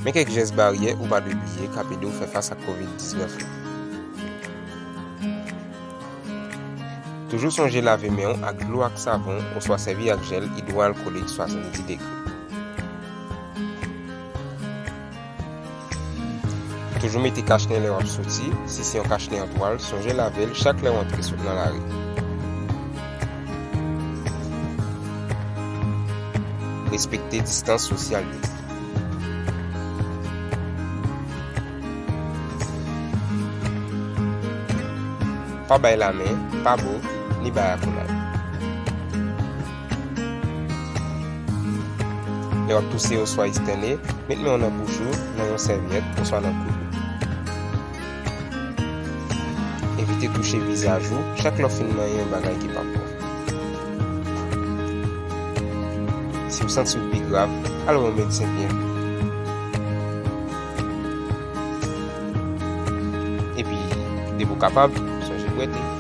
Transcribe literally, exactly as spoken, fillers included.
Men kèk jès baryè ou pa dwe bliye k ap ede w fè fas ak kovid diznèf la. Toujou sonje lave men w ak dlo ak savon oswa sèvi ak jèl idwoalkolik swasanndis degre. Toujou mete kachnen lè w ap soti. Si se yon kachnen an twal, sonje lave l chak lè w antre sot nan lari. Respekte distans sosyal yo. Pa bay lamen, pa bo, ni bay akolad. Lè w ap touse oswa estène, met men w nan bouch ou nan yon sèvyèt oswa nan koud ou. Evite touche vizaj ou chak lè w fin manyen yon bagay ki pa pwòp. Si w santi w pi grav, al wè yon medsen byen vit. Epi, depi w kapab, sonje bwè de.